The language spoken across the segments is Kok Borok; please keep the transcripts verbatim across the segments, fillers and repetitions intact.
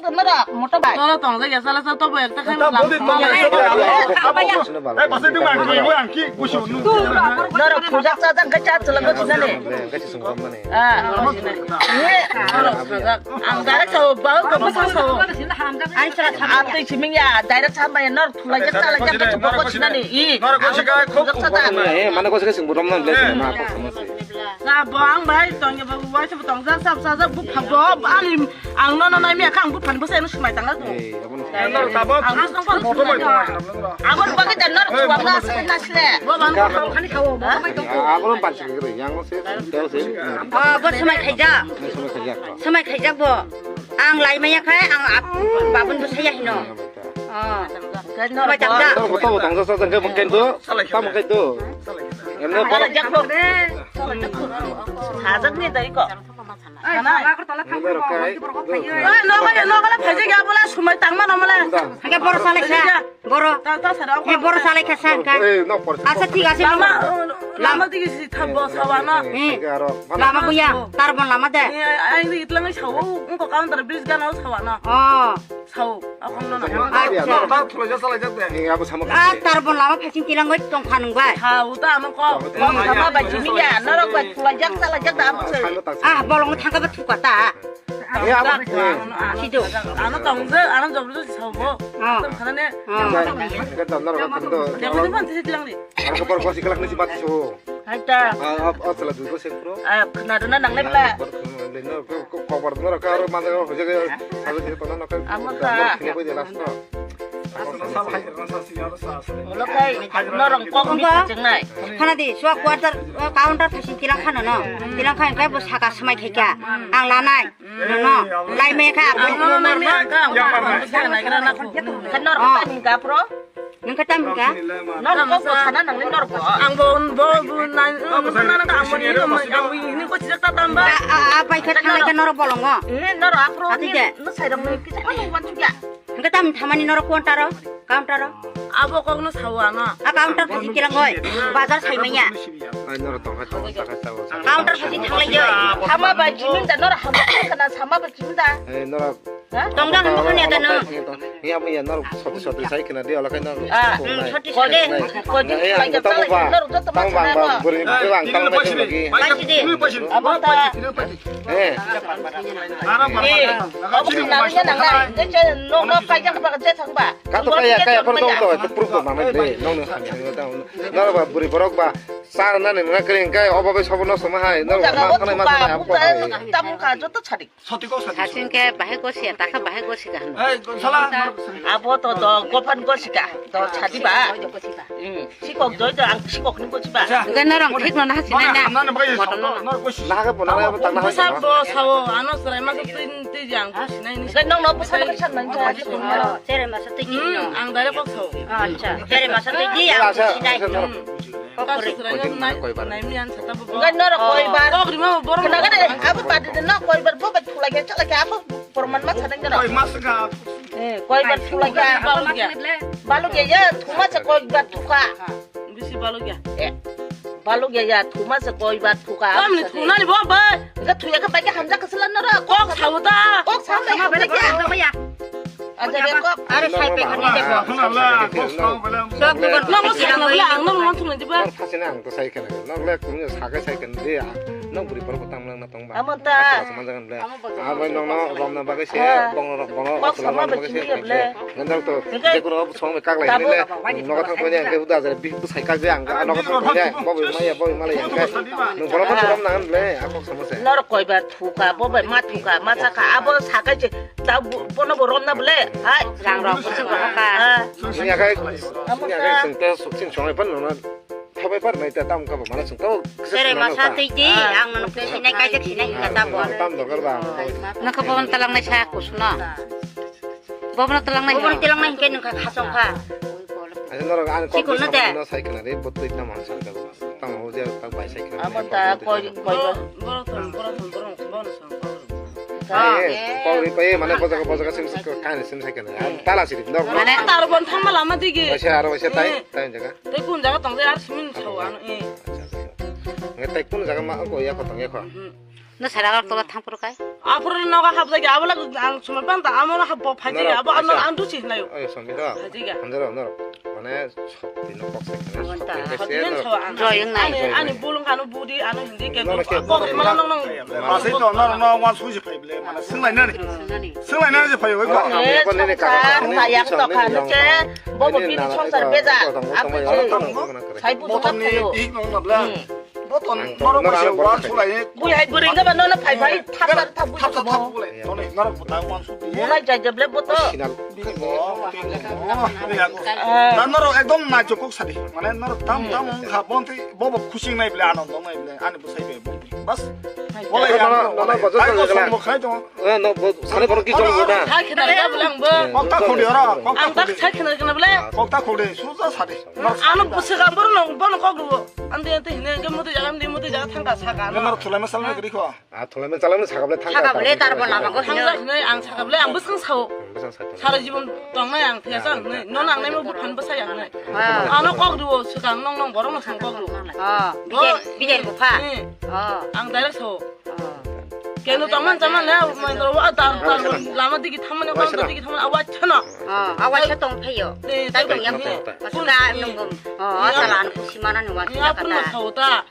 Norok moto bai. Toro tong jak ya, sala sala tobo ekta khai. Norok pujak sajak gacha chalak sinani. Ah. Ang direct sao bau ko basa sao. Ai sa atwi siming ya direct sa bai nor thulai jak chalai jak gacha bau sinani. I. Norok ko sikai khok. Eh, mane ko sikai sing burom nan le na ko sama se. Na bo ang bai tong ya babu bai sa tong jak sab sa jak bu phabo ani ang no no nai mi khang bu phan bu sa no smai tang la tu. Eh, abon. Ang no tabo. Ang no tong phan. Abon bagai dan nor chuang na se na se. Bo bang ko khani khao. Abon pan sing gre yang se. Teo se. Ah, bo smai khaijak. Smai khaijak. Smai khaijak bo. Ang lai maya khai ang babun bo saya hino. Oh. Smai tang jak. Tabo tabo tong jak sa jang ke bang kento. Tamo kento. Emne para jak bo. Sajak ni dai ko. Ai, Agartala thangwi bo, hoi borok phaiwi. Ai, nogo le, nogo le phaijak ya, bole, sumai tangma no mole. Hake boro salai kha. Boro. Ta, ta, sara, eh, boro salai kha sa hake. Eh, no, por. Acha, thik ase, lama, lama digi si thambo sawa no. Eh, lama buya, tarbon lama de. Eh, ai, ai, itla ngai sawo, ungko counter bridge gana sawa no. Oh. Sao, akong no na. Acha. Tang thulai jak salai jak de. Ni abo sama. Ah, tarbon lama phasing tilang goi tong kha nung bai. Sao ta ano ko. Tong sama bai jimi ya, norok bai thulai jak salai jak da abo se. Ah, bolong thangka ba thuka ta. Ya abo. Sido. Ano tong je, ano jobro sao bo. Ah. Tong khana ne. Ah. Enggak, enggak, enggak, enggak, enggak. Yang penting kan sisi tilang ni. Ang kapar kosi kalak nisi mati so. Hai ta. Ah, ah, ah, salah dulu sen bro. Ah, khna dona nang le bla. Leno ko ko kobar dona ka aro manda ko hoje ke sabe dire tona no ka. Amo ta. Kine ko de last no. Ulo kai norong kok ni chengnai. Khana di sua quarter, eh, counter thasi tilang khana no. Tilang kha engkai bo saka smai khaika. Ang lanai. No no. Lai me kha. Ang no no nai ka. Ang no no nai ka na ko. Kha norong ta ni ka pro. Nang kata mika? Nor ko ko sana nang ni nor ko. Ang bo bo bo na na na ta ang bo ni no ang bo ni ko sida ta tamba. A a pai khat nang ka nor bolong o. Ni nor apro ni no sai rong ni kisa ano wan chuya. Nang kata thamani nor ko antaro? Countero? Abo kok no sawa no. A counter phaji kilang hoi. Bazar sai manya. Ai nor tong kha tong kha tong. Counter phaji thanglai joi. Hama ba jimin da nor hama kana sama ba jimin da. Ai nor Tongda kan bukan ya tano. Iya bu ya nor soti soti sai kena dia ola kai nor. Ah, soti soti. Kode, kode. Iya, tamo ba. Tamo bang bang beri bang tamo lagi. Pasi di. Apa ta? Eh. Eh, apa namanya nang nai? Dia cakap nong nong kaya apa kaya apa nong tahu itu proof mana ni nong ni nong ba beri borok ba. Sar na ni nong kering kai oba be sobo no sama hai. Nong ma kana ma kana apa. Tamo ka joto chari. Soti kok soti. Sasing ke bahai gosia, takha bahai gosi ka hano. Hei, sala. Abo to do gophan gosi ka, do chadi ba. Hmm, sikok joi do ang sikok ni gosi ba. Enggak norong thik no na hasi na na. Motor no. Laga pona laga tang na. Basa bo sao, ano serai ma tui tui jang gosi na ini. Enggak nong no basa ka san nang ja. Sere masa tui no. Ang dare kok sao. Acha, sere masa tui di ang gosi na. Enggak norok koibar. Kok rima borok. Kena kena abo tadi de nok koibar bo bai thulai khe chalai khe abo porman ma chadeng kena. Koi mas ka. Eh, koibar thulai khe. Balu kya? Balu kya ya, thuma se koibar thuka. Bisi balu kya? Eh, balu kya ya, thuma se koibar thuka. Tamni thuna ni bo bai. Ga thuya ka bai ka hamja ka sala norok. Kok sauta. Kok sauta ya. Aja de kok. Are sai pe khani de kok. Sok dugan. Nang mo sai nang bela ang nang mo thum di ba. Nang thasi na ang to sai kana. Nang le kung sa ka sai kana de. Nang buri por ko tam nang na tong ba. Amo ta. Sama jangan bela. Amo nang na rom na ba ka se. Bong rok bong rok. Kok sama ba chini ya bela. Nang to. Je ko song me kak lai le. Nang ka thang ko ne ke uda jare bi sai kak de ang. Nang ka thang ko ne. Bo ma ya bo ma le ya. Nang boro ko rom na le. Ako sama se. Nor koi ba thuka bo ba ma thuka ma saka abo sakai se. Ta bu-, bono bo romna bole. Hai. Rang rok bo sing roka. Ah. Sini akai, sini akai sing te sing songai pan nona. Thabai par nai ta tam ka bo mana sing to. Sere masa tui di, ang nono pe sinai kai jak sinai hinga ta bo. Tam dorkar ba. Nang ka bon talang nai sa kusno. Bobno talang nai. Bobno talang nai ke nang ka khasong kha. Ani norok ani kok. Sikon na de. No sai kana re botoi tam han sa ka. Tamo je tak bai sai khe. Amo ta koi koi ba. Borok thon borok thon borok borok thon. Kok ri pai mane bojaga bojaga sim sim kain sim sai khe. Tala siri nok. Mane tarbon thangma lama digi. Waisa aro waisa tai tai jaga. Tei kun jaga tong de ar simin sao ano e. Nge tai kun jaga ma ko ya ko tong ya ko. No sara Agartala thang phuru kai. Aphuru nogo hapjai ge, abo lak ang sumai panta, amo no hapbo phai jai, abo ano ang dusi hinai. Oy, Songmi do. Phai jai ge. Hamjaro, no. Mane, sotino kok sai kene. Abon ta. Sotino so ang. Joy ang nai. Ani, ani bulung kanu budi, ano hindi ke. Nong kok ke mana nong nong. Masai to, no, no, wan suji phai ble, mana singlai nani. Singlai nani je phai oi ko. Eh, songsa, saya to kan ke. Bobo bini songsa beja. Apa je? Sai bu. Botol ni ik nong na ble. Boton norok bai se wan sulai. Bui hai bwrwi no ba no no phai phai thap thap thap thap thap bui. Toni norok buta wan su. Mulai jai jable boto. Sinal. Bini bo. Dan norok ekdom na jokok sadi. Mane norok tam tam kha bonti bobo khusi nai ble, anondo nai ble, ani bwsai be. Bas. Wala ya. Nono bojo. Sani borok ki jong na. Khai khna ga blang bo. Kokta khodi ora. Ang tak sai khna ga bole. Kokta khodi suja sadi. Ano bwswk ang borok no bono kok rwo. Amdi amdi hine ke muti jaga, amdi muti jaga thangka saka no. Nang thulai ma salma gri kho. A thulai ma salma saka ble thangka. Saka ble tar bo lama go hino. Thangka hine ang saka ble ang bwswng sao. Bwswng sao. Sara jibon tongnai ang thesa ang nai. Non ang nai mo buphan bwsai ang nai. Ano kok rwo swkang nong nong borok no swng kok rwo. Oh, bijen bijen bupha. Oh. Ang direct sao. Keno tongman chaman le, mai toro wa ta ta lama digi thamani, wa digi thamani, awa chana. Ah, awa cha tong phayo. Tai tong yang phayo. Masuda nungum. Oh, asala an kusi mana ni wa. Ya pun ma khauta.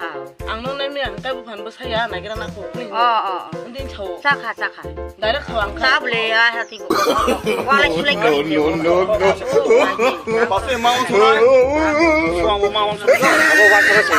Ang nung nai mi ang kai bu phan bu saya na gira na ko. Oh, oh. Ndin chau. Chakha, chakha. Direct chau ang. Chable ya hati bu. Wa le chule. No, no, no, no. Pase maun suna. Suang bu maun suna. Abo wa kara sung.